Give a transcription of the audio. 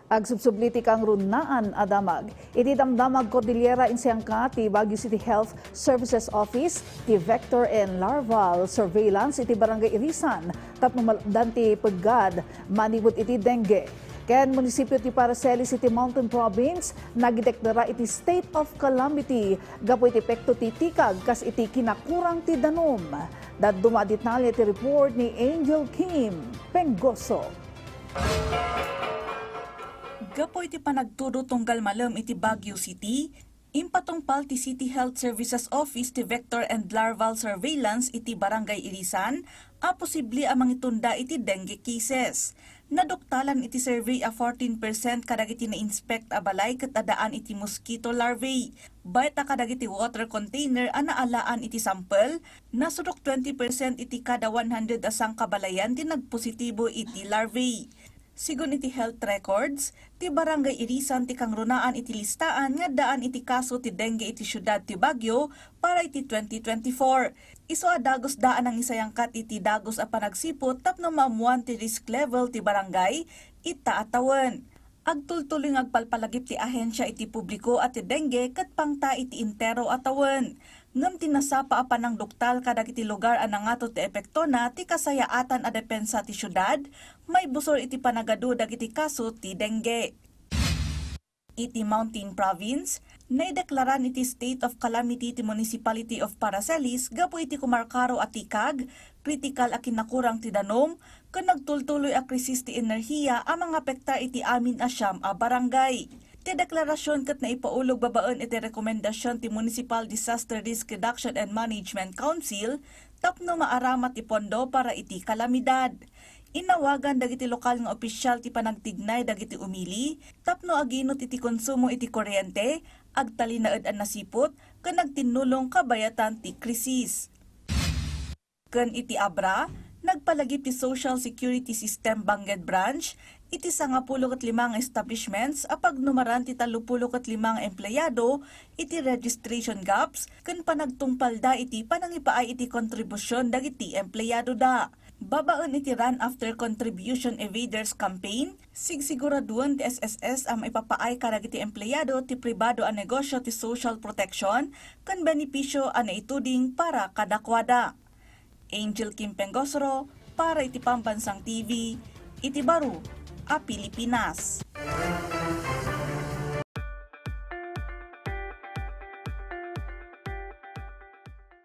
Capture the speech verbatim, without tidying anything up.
Agsubsubli ti kangrunaan a damag. Iti Damdamag Cordillera, insayangka ti Baguio City Health Services Office ti vector and larval surveillance iti Barangay Irisan tapno malapdan ti peggad manipud iti dengue. Ken munisipyo ti Paracelis iti Mountain Province, nagideklara iti state of calamity gapu iti epekto ti tikag kas iti kinakurang ti danum. Dadduma a detalye ti report ni Angel Kim Penggoso. Gapu iti panagtudo tunggal malem iti Baguio City, impatungpal ti City Health Services Office ti vector and larval surveillance iti Barangay Irisan a posible a mangitunda iti dengue cases. Naduktalan iti survey a fourteen percent kadagiti na-inspect a balay ket addaan iti mosquito larvae. Bayat a kadagiti water container a naalaan iti sample, nasudok twenty percent iti kada one hundred a sangkabalayan ti nagpositibo iti larvae. Sigun iti health records, ti Barangay Irisan ti kangrunaan iti listaan nga addaan iti kaso ti dengue iti siudad ti Baguio para iti twenty twenty-four. Isu a dagusda a nangisayangkat iti dagus a panagsiput tapno maammuan ti risk level ti barangay ita a tawen. Agtultuloy nga agpalpalagip ti ahensia iti publiko a ti dengue ket pangta iti entero a tawen. Ngem ti nasapa a panangduktal kadagiti lugar a nangato ti epektona ti kasayaatan a depensa ti siudad, maibusor iti panagadu dagiti kaso ti dengue. Iti Mountain Province, naideklaran iti state of calamity ti Municipality of Paracelis gapu iti kumarkaro a tikag, kritikal a kinakurang ti danum, ken nagtultuloy a krisis ti enerhiya a mangapektar iti amin a siam a barangay. Ti deklarasyon ket naipaulog babaen iti rekomendasion ti Municipal Disaster Risk Reduction and Management Council tapno maarama ti pondo para iti kalamidad. Inawagan dagiti lokal nga opisial ti panagtignay dagiti umili tapno aginut iti konsumo iti kuryente, agtalinaed a nasiput, ken agtinnulong kabayatan ti krisis. Ken iti Abra, nagpalagip ti Social Security System Banged Branch iti sangapulo ket lima nga establishments a pagnumaran ti tallopulo ket lima nga empleyado iti registration gaps ken panagtungpalda iti panangipaay iti kontribusion dagiti empleyadoda. Babaen iti Run After Contribution Evaders Campaign, sigsiguraduan ti S S S a maipapaay kadagiti empleyado ti pribado a negosyo ti social protection ken benepisio a naituding para kadakuada. Angel Kim Pengosro para iti Pambansang T V iti baro a Pilipinas.